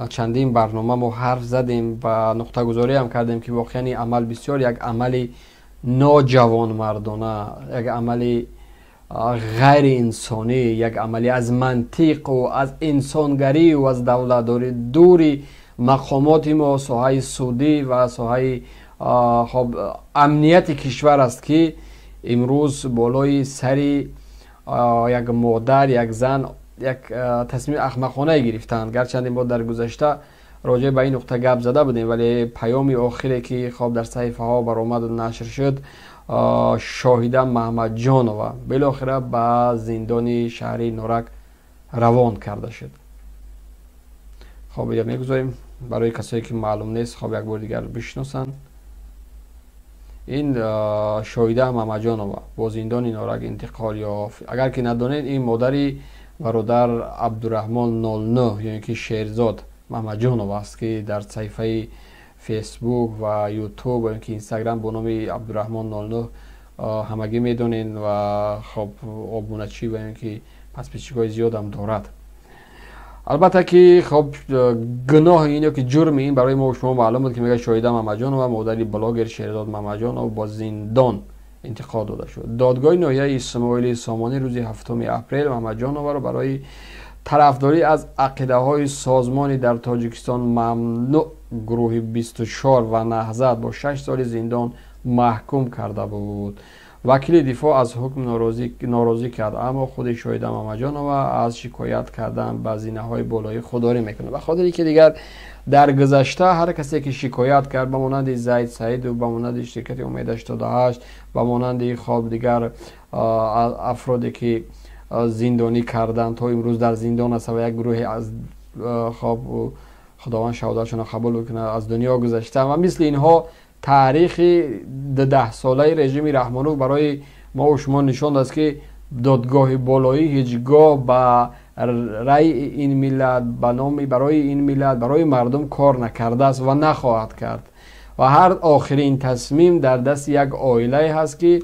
Чандин барнома мо ҳарф задем ва нуқтагузориам кардем, ки воқеан ин амал бисёр як амали ноҷавонмардона, як амали ғайриинсонӣ, як амали аз мантиқу аз инсонгариву аз давлатдорӣ дури мақомоти мо, соҳаи судӣ ва соҳаи хоб амнияти кишвар аст, ки имрӯз болои сари як модар, як зан як тасмими ахмақонае гирифтанд. Гарчанде мо дар гузашта роҷеъ ба ин нуқта гап зада будем, вале паёми охире, ки хоб дар саҳифаҳо баромаду нашр шуд, Шоҳида Маҳмадҷонова билохира ба зиндони шаҳри Норак равон карда шуд. Хоб, ия мегузорем барои касое, ки маълум нест, хоб, як бори дигар бишиносанд. Ин Шоҳида Маҳмадҷонова бо зиндони Норак интиқол ёфт. Агар ки надонед, ин модари бародар Абдураҳмон 09 ё ин ки Шерзод Маҳмадҷонов аст, ки дар саҳифаи Фейсбук ва Ютуб ё ин ки Инстаграм бо номи Абдураҳмон 09 ҳамагӣ медонед ва хоб обуначӣ ва ин ки подписчикҳои зиёдам дорад. Албатта ки хоб гуноҳи ин ё ки ҷурми ин барои мо шумо маълум буд, ки мегӯяд: Шоҳида Маҳмадҷонова, модари блогер Шерзод Маҳмадҷонов, бо зиндон интиқол дода шуд. Додгоҳи ноҳияи Исмоили Сомонӣ рӯзи 7 апрел Маҳмадҷоноваро барои тарафдорӣ аз ақидаҳои созмони дар Тоҷикистон мамнӯъ гурӯҳи 24 ва Наҳзат бо 6 соли зиндон маҳкум карда буд. Вакили дифоъ аз ҳукм норозӣ кард, аммо худи Шоҳида Маҳмадҷонова аз шикоят кардан ба зинаҳои болоӣ худдорӣ мекунад, ба хотире ки дигар дар гузашта ҳар касе ки шикоят кард, ба монанди Зайд Саиду, ба монанди ширкати Умед 88, ба монанди хоб дигар афроде, ки зиндонӣ карданд, то имрӯз дар зиндон аст ва як гурӯҳе аз хоб, Худованд шаҳодатшонро қабул бикунад, аз дунё гузаштаанд ва мисли инҳо, таърихи 10-солаи режими Раҳмонов барои мо шумо нишон даст, ки додгоҳи болоӣ ҳеҷ гоҳ ба раъи ин миллат, ба номи барои ин миллат, барои мардум кор накардааст ва нахоҳад кард ва ҳар охирин тасмим дар дасти як оилае ҳаст, ки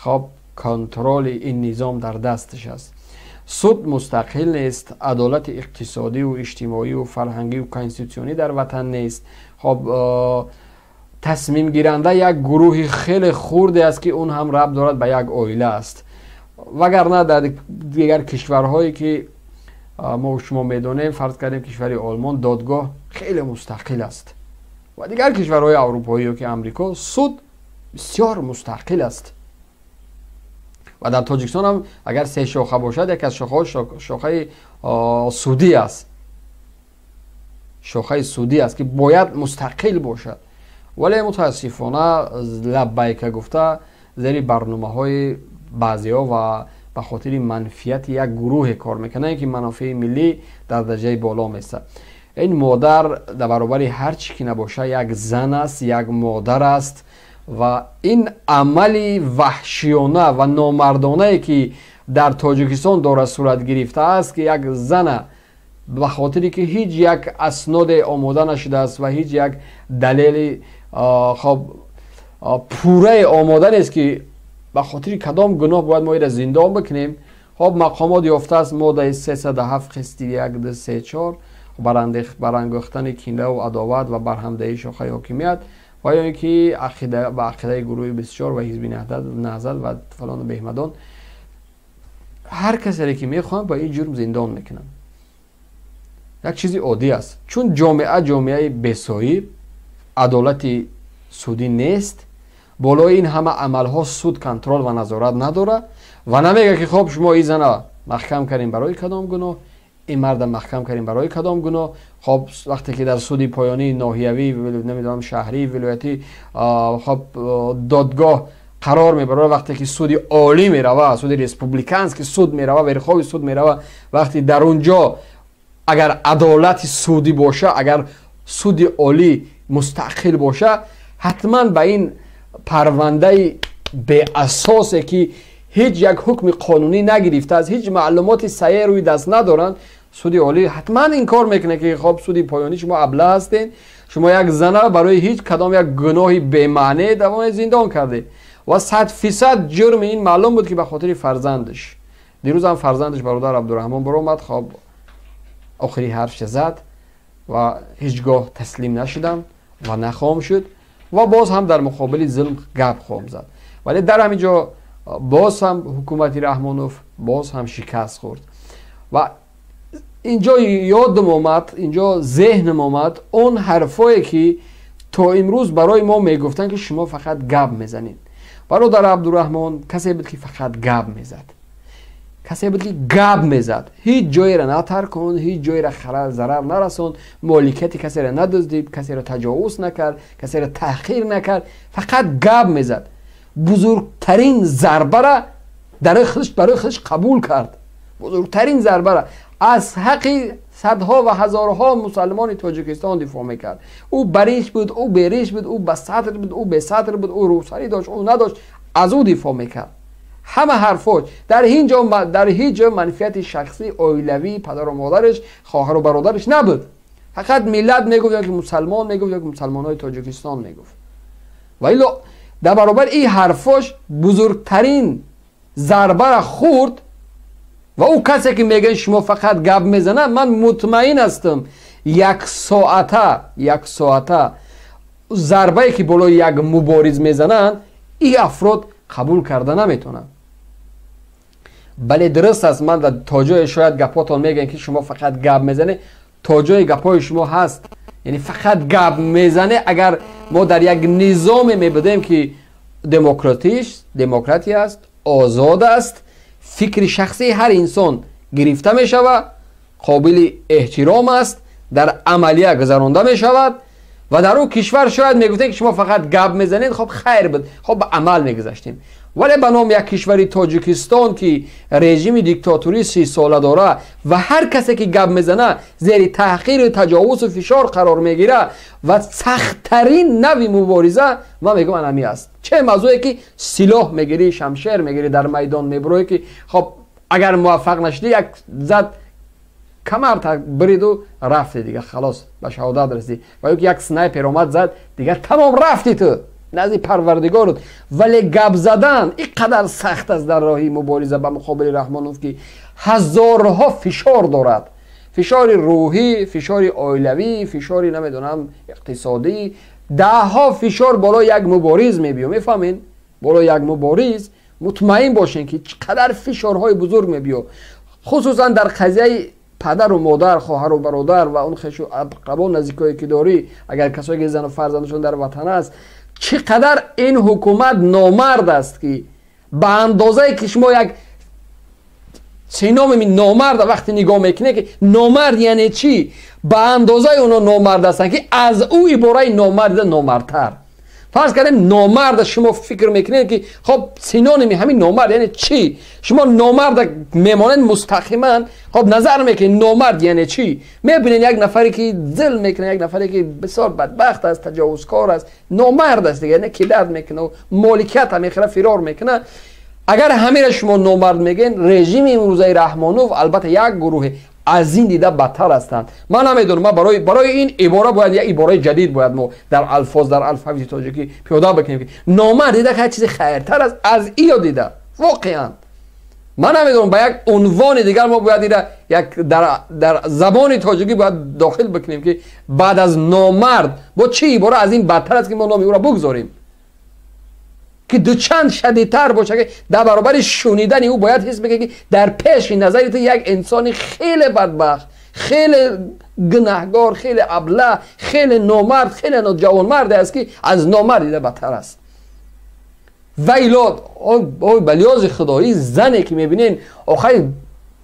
хоб контроли ин низом дар дасташ аст. Суд мустақил нест, адолати иқтисодиву иҷтимоию фарҳангию конститутсионӣ дар ватан нест. Хоб, тасмимгиранда як гурӯҳи хеле хурде аст, ки он ҳам рабт дорад ба як оила аст. Вагарна дар дигар кишварҳое, ки мо шумо медонем, фарз кардем, кишвари Олмон, додгоҳ хеле мустақил аст ва дигар кишварҳои аврупоӣ ё ки Амрико суд бисёр мустақил аст. Ва дар Тоҷикистон ҳам агар се шоха бошад, яке аз шохаҳо шохаи судӣ аст, шохаи судӣ аст, ки бояд мустақил бошад, вале мутаассифона лаббайка гуфта зери барномаҳои баъзеҳо ва ба хотири манфиати як гурӯҳе кор мекунанд, ки манофеи миллӣ дар дараҷаи боло местад. Ин модар дар баробари ҳар чӣ ки набошад, як зан аст, як модар аст ва ин амали ваҳшиёна ва номардонае, ки дар Тоҷикистон дорад сурат гирифтааст, ки як зана ба хотире ки ҳеҷ як асноде омода нашудааст ва ҳеҷ як далели хоб пуррае омода нест, ки ба хотири кадом гуноҳ бояд мо иро зиндон бикунем. Хоб, мақомот ёфтааст моддаи 307 қисти 1, 2, 3, 4, барангохтани кинаву адоват ва барҳамдиҳии шохаи ҳокимият ва ё ин ки ба ақидаи гурӯҳи 24 ва ҳизби Наҳзат ва фалону беҳмадон. Ҳар касере ки мехоҳанд, ба ин ҷурм зиндон мекунанд. Як чизи оддӣ аст, чун ҷомеа ҷомеаи бесоҳиб, адолати судӣ нест. Болои ин ҳама амалҳо суд контрол ва назорат надорад ва намегӯяд, ки хоб, шумо ин зана маҳкам кардем барои кадом гуноҳ, ин марда маҳкам кардем барои кадом гуноҳ. Хоб, вақте ки дар суди поёнии ноҳиявӣ, намедонам, шаҳрӣ, вилоятӣ, хоб, додгоҳ қарор мебарорад, вақте ки суди олӣ мерава, суди республиканский суд мерава, верховный суд мерава, вақте дар он ҷо агар адолати судӣ боша, агар суди олӣ мустақил боша, ҳатман ба ин парвандаи беасосе, ки ҳеҷ як ҳукми қонунӣ нагирифтааст, ҳеҷ маълумоти саҳеҳ рӯи даст надоранд, суди олӣ ҳатман инкор мекунад, ки хоб, суди поёнӣ, шумо аблаҳ ҳастед, шумо як зана барои ҳеҷ кадом як гуноҳи бемаъне давоми зиндон кардед. Ва 100% ҷурми ин маълум буд, ки ба хотири фарзандаш. Дирӯзам фарзандаш бародар Абдураҳмон баромад, хоб, охири ҳарфша зад. ва ҳеҷгоҳ таслим нашудам ва нахоҳам шуд ва боз ҳам дар муқобили зулм гап хоҳам зад. Вале дар ҳамин ҷо боз ҳам ҳукумати Раҳмонов боз ҳам шикаст хӯрд ва инҷо ёдам омад, инҷо зеҳнам омад он ҳарфое ки то имрӯз барои мо мегуфтанд, ки шумо фақат гап мезанед. Бародар Абдураҳмон касе буд, ки фақат гап мезад, касе буд, ки гап мезад, ҳеҷ ҷоеро натарконд, ҳеҷ ҷоеро зарар нарасонд, моликияти касеро надуздид, касеро таҷовуз накард, касеро таҳқир накард, фақат гап мезад. Бузургтарин зарбара барои худаш қабул кард, бузургтарин зарбара аз ҳаққи садҳо ва ҳазорҳо мусалмони Тоҷикистон дифоъ мекард. Ӯ бариш буд, ӯ бериш буд, ӯ ба сатр буд, ӯ бесатр буд, ӯ рӯсарӣ дошт, ӯ надошт, аз ӯ дифоъ мекард. Ҳама ҳарфош дар ҳеҷ ҷо манфиати шахсӣ, оилавӣ, падару модараш, хоҳару бародараш набуд. Фақат миллат мегуфт, ё ки мусалмон мегуфт, ё ки мусалмонҳои Тоҷикистон мегуфт. Ва илло дар баробари ин ҳарфош бузургтарин зарбара хӯрд. Ва ӯ касе ки мегӯяд, шумо фақат гап мезанад, ман мутмаин ҳастам, як соата зарбае ки болои як мубориз мезананд, ин афрод қабул карда наметавонанд. Бале, дуруст аст, ман то ҷое шояд гапотон мегӯям, ки шумо фақат гап мезанед, то ҷое гапҳои шумо ҳаст, яъне фақат гап мезане. Агар мо дар як низоме мебудем, ки демократия аст, озод аст, фикри шахсии ҳар инсон гирифта мешавад, қобили эҳтиром аст, дар амалия гузаронда мешавад ва дар ӯ кишвар шояд мегуфтем, ки шумо фақат гап мезанед, хоб хайр буд, хоб ба амал мегузаштем. Вале ба номи як кишвари Тоҷикистон, ки режими диктатории 30 сола дора ва ҳар касе ки гап мезана, зери таҳқиру таҷовузу фишор қарор мегирад ва сахттарин нави мубориза, ман мегӯям, анами аст. Чӣ мавзӯе ки силоҳ мегирӣ, шамшер мегирӣ, дар майдон мебурӯӣ, ки хоб агар муваффақ нашудӣ, як зад камар бриду рафти, дига халос, ба шаҳодат расидӣ, ва ё ки як снайпер омад, зад, дига тамом, рафти ту назди Парвардигорут. Вале гап задан ин қадар сахт аст дар роҳи мубориза ба муқобили Раҳмонов, ки ҳазорҳо фишор дорад: фишори рӯҳӣ, фишори оилавӣ, фишори, намедонам, иқтисодӣ, даҳҳо фишор болои як мубориз мебиё. Мефаҳмед, болои як мубориз мутмаин бошем, ки чӣ қадар фишорҳои бузург мебиё, хусусан дар қазияи падару модар, хоҳару бародар ва он хешу ақрабо, наздикое ки дорӣ. Агар касое ки зану фарзандашон дар ватан аст, чӣ қадар ин ҳукумат номард аст, ки ба андозае ки шумо як синоними номарда вақте нигоҳ мекунед, ки номард яъне чӣ, ба андозаи оно номард ҳастанд, ки аз ӯ ибораи номард номардтар. Фарз кардем, номарда шумо фикр мекунед, ки хоб синоними ҳамин номард яъне чӣ? Шумо номарда мемонед мустақиман, хоб назар мекунед, номард яъне чӣ? Мебинед, як нафаре ки зулм мекунад, як нафаре ки бисёр бадбахт аст, таҷовузкор аст, номард аст дига, не ки дард мекунад, моликията мехӯра, фирор мекунад. Агар ҳамира шумо номард мегӯед, режими имрӯзаи Раҳмонов албатта як гурӯҳе аз ин дида бадтар ҳастанд. Ман намедонам, ман барои ин ибора бояд як ибораи ҷадид бояд мо дар алфоз, дар алфавити тоҷикӣ пиёда бикунем, ки номард дида як чизи хайртар аст аз иё дида. Воқеан ман намедонам, ба як унвони дигар мо бояд ира як дар забони тоҷикӣ бояд дохил бикунем, ки баъд аз номард бо чӣ ибора аз ин бадтар аст, ки мо номи ӯро бигзорем, ки дучанд шадидтар бошад, ки дар баробари шунидани ӯ бояд ҳис мекунад, ки дар пеши назари ту як инсони хеле бадбахт, хеле гунаҳгор, хеле аблаҳ, хеле номард, хеле ҷавонмарде аст, ки аз номард дида бадтар аст. Ва ило ой, ба лиҳози худоӣ, зане ки мебинен, охари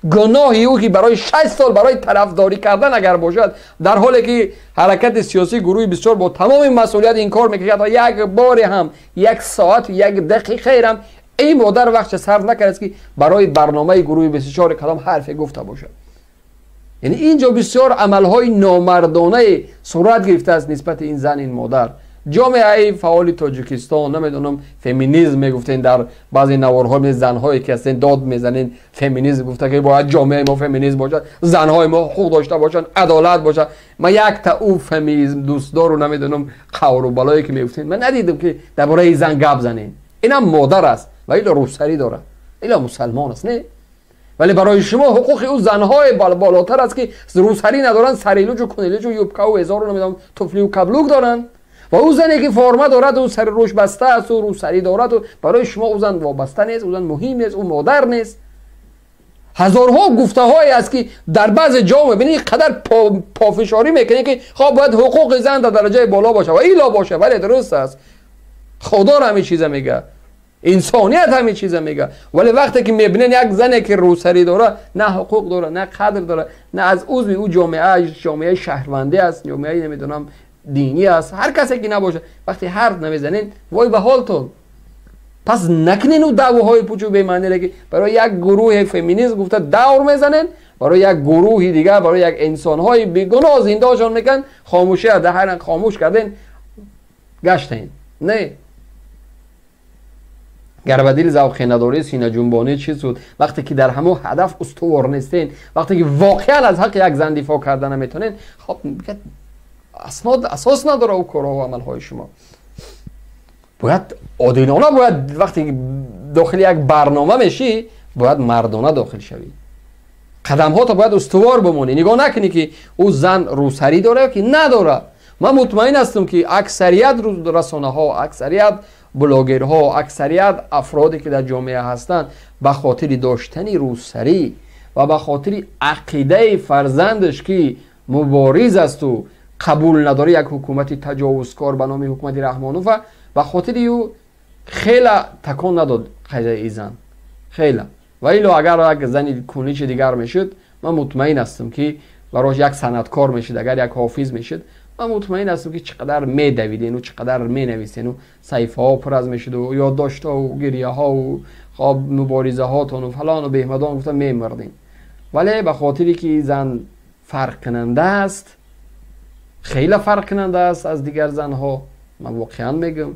гуноҳи ӯ ки барои 6 сол барои тарафдорӣ кардан агар бошад, дар ҳоле ки ҳаракати сиёсии гурӯҳи бисёр бо тамоми масъулият инкор мекунад, як боре ҳам, як соату як дақиқаерам ин модар вақтша сарф накардааст, ки барои барномаи гурӯҳи 24 кадом ҳарфе гуфта бошад. Яъне ин ҷо бисёр амалҳои номардонае сурат гирифтааст нисбати ин зан, ин модар. Ҷомеаи фаъоли Тоҷикистон, намедонам, феминизм мегуфтен, дар баъзе наворҳо занҳое ки ҳастен, дод мезанен, феминизм гуфта, ки бояд ҷомеаи мо феминизм бошад, занҳои мо ҳуқуқ дошта бошанд, адолат бошад. Ман якта ӯ феминизм дӯстдору, намедонам, қавру балое ки мегуфтен, ман надидам, ки дар бораи зан гап занен. Инам модар аст ва ило рӯсарӣ дорад, ило мусалмон аст, не? Вале барои шумо ҳуқуқи ӯ занҳои болотар аст, ки рӯсарӣ надоранд, сарилуҷу кунилуҷу юбкаву эзору намедонам туфлию каблук доранд. Ва ӯ зане ки форма дорад, ӯ сари рӯш баста аст, ӯ рӯсарӣ дорад, барои шумо ӯ зан вобаста нест, ӯ зан муҳим нест, ӯ модар нест. Ҳазорҳо гуфтаҳое аст, ки дар баъзе ҷо мебинӣ қадар пофишорӣ мекунӣ, ки хоб бояд ҳуқуқи зан дар дараҷаи боло бошад ва ило бошад. Вале дуруст аст, худо ҳамин чиза мега, инсоният ҳамин чиза мега. Вале вақте ки мебинен як зане ки рӯсарӣ дора, на ҳуқуқ дора, на қадр дора, на аз узви ӯ ҷомеа, ҷомеаи шаҳрвандӣ аст, ҷомеаи намедонам динӣ аст, ҳар касе ки набошад, вақте ҳарф намезанен, вой ба ҳолтон. Пас накунен ӯ даъвоҳои пучу бемаънире, ки барои як гурӯҳи феминист гуфта давр мезанен, барои як гурӯҳи дигар, барои як инсонҳои бегуноҳ зиндошон мекунанд, хомӯшия даҳаран хомӯш карден, гаштен. Не, гар ба дил завқе надорӣ, синаҷунбонӣ чӣ суд? Вақте ки дар ҳамон ҳадаф устувор нестен, вақте ки воқеан аз ҳаққи як зан дифоъ карда наметонен, хоб аснод асос надора ӯ корҳо ва амалҳои шумо. Бояд одилона, бояд вақте дохили як барнома мешӣ, бояд мардона дохил шавӣ. Қадамҳото бояд устувор бимонӣ. Нигоҳ накунӣ, ки ӯ зан рӯсарӣ дора ё ки надора. Ман мутмаин ҳастам, ки аксарият расонаҳо, аксарият блогерҳо, аксарият афроде ки дар ҷомеа ҳастанд, ба хотири доштани рӯсарӣ ва ба хотири ақидаи фарзандаш, ки мубориз асту қабул надорӣ як ҳукумати таҷовузкор ба номи ҳукумати Раҳмонова, ба хотири ӯ хела такон надод қайдаи зан хела. Ва ило агар як зани куничи дигар мешуд, ман мутмаин ҳастам, ки барош як санъаткор мешуд, агар як ҳофиз мешуд, ман мутмаин ҳастам, ки чӣ қадар медавидену чӣ қадар менависену саҳифаҳо пур аз мешуду ёддоштҳову гирияҳову хоб муборизаҳотону фалону беҳмадон гуфта мемурдем. Вале ба хотире ки зан фарқкунанда аст, хеле фарқкунанда аст аз дигар занҳо, ман воқеан мегӯям,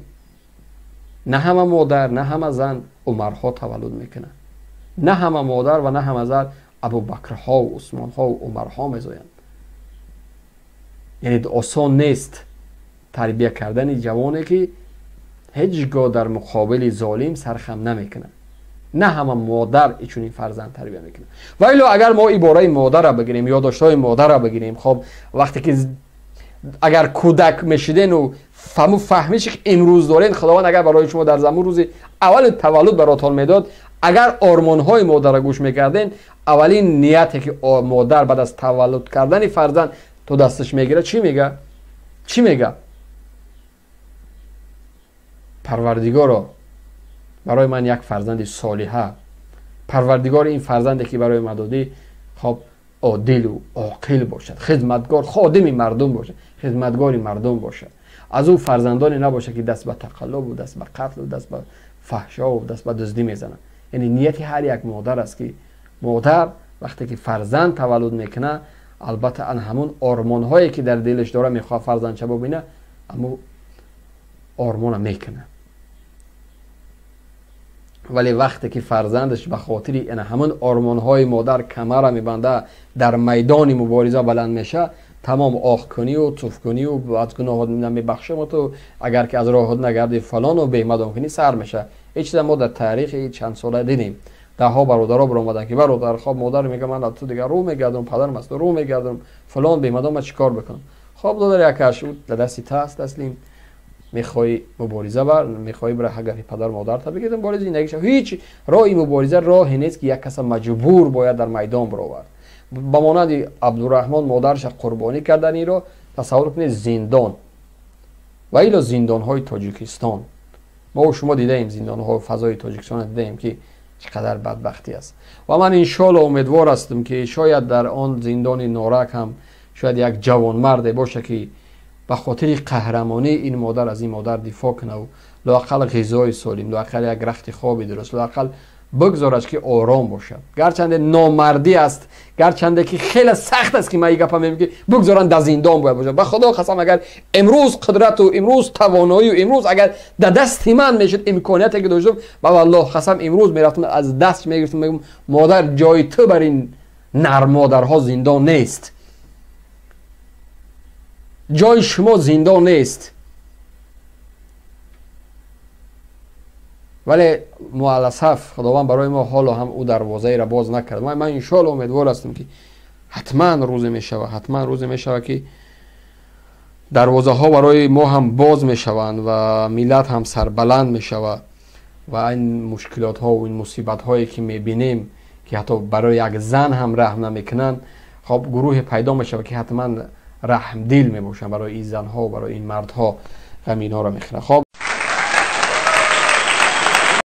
на ҳама модар, на ҳама зан Умарҳо таваллуд мекунанд, на ҳама модар ва на ҳама зан Абубакрҳову Усмонҳову Умарҳо мезоянд. Яъне осон нест тарбия кардани ҷавоне, ки ҳеҷ гоҳ дар муқобили золим сархам намекунад. На ҳама модар чунин фарзанд тарбия мекунад. Ва ило агар мо ибораи модарро бигирем, ёддоштҳои модарро бигирем, хоб вақте ки агар кӯдак мешидену фаҳмише ки имрӯз дорен, Худованд агар барои шумо дар замон рӯзи аввали таваллуд баротон медод, агар ормонҳои модарро гӯш мекарден, аввалин нияте ки модар баъд аз таваллуд кардани фарзанд то дасташ мегирад, чӣ мега? Чӣ мега? Парвардигоро, барои ман як фарзанди солиҳа, Парвардигор, ин фарзанде ки барои ман додӣ, хоб одилу оқил бошад, хизматгор, ходими мардум бошад, хизматгори мардум бошад, аз ӯ фарзандоне набошад, ки даст ба тақаллубу даст ба қатлу даст ба фаҳшову даст ба дуздӣ мезанад. Яъне нияти ҳар як модар аст, ки модар вақте ки фарзанд таваллуд мекунад, албатта ан ҳамун ормонҳое ки дар дилаш дора, мехоҳад фарзандча бубина, аммо ормона мекунад. Вале вақте ки фарзандаш ба хотири ана ҳамун ормонҳои модар камара мебанда, дар майдони мубориза баланд меша, тамом оҳкунию туфкунию аз гуноҳот намебахшам ту, агар ки аз роҳот нагарди, фалону беҳмадон кунӣ сар меша. Ин чиза мо дар таърихи чанд сола дидем. Даҳҳо бародаро баромаданд, ки бародар, хоб модар мега, ман аз ту дигар рӯ мегардам, падарам аз ту рӯ мегардам, фалон беҳмадон, ман чӣ кор бикунам? Хоб додар, якаш дар дасти та аст, таслим. Мехоҳӣ мубориза бар, мехоҳӣ бира ҳагари падар модарта бигирӣ, мубориза зиндагиша. Ҳеҷ роҳи мубориза роҳе нест, ки як каса маҷбур бояд дар майдон баровард. Ба монанди Абдураҳмон модарша қурбонӣ карданиро тасаввур кунед, зиндон ва ило зиндонҳои Тоҷикистон. Мо шумо дидаем зиндонҳо, фазои Тоҷикистонро дидаем, ки чӣ қадар бадбахтӣ аст. Ва ман иншоалло умедвор ҳастам, ки шояд дар он зиндони Норак ҳам шояд як ҷавонмарде боша, ки ба хотири қаҳрамонии ин модар аз ин модар дифоъ кунаву лоақал ғизои солим, лоақал як рахти хоби дуруст, лоақал бигзорад, ки ором бошад. Гарчанде номардӣ аст, гарчанде ки хеле сахт аст, ки ман ин гапа мегӯям, ки бигзоранд дар зиндон бояд бошад. Ба Худо қасам, агар имрӯз қудрату имрӯз тавоноию имрӯз агар дар дасти ман мешуд, имконияте ки доштам, ба валлоҳ қасам, имрӯз мерафтам, аз даст мегирифтам, мегӯям: модар, ҷои ту бар ин нармодарҳо зиндон нест, ҷои шумо зиндон нест. Вале муаласаф, Худованд барои мо ҳоло ҳам ӯ дарвозаеро боз накард. Ман иншоалло умедвор ҳастам, ки ҳатман рӯзе мешавад, ҳатман рӯзе мешавад, ки дарвозаҳо барои мо ҳам боз мешаванд ва миллат ҳам сарбаланд мешавад ва ин мушкилотҳо ва ин мусибатҳое, ки мебинем, ки ҳатто барои як зан ҳам раҳм намекунанд, хоб, гурӯҳе пайдо мешавад, ки ҳатман раҳмдил мебошанд барои ин занҳо, барои ин мардҳо, ғами инҳоро мехӯранд. Хоб.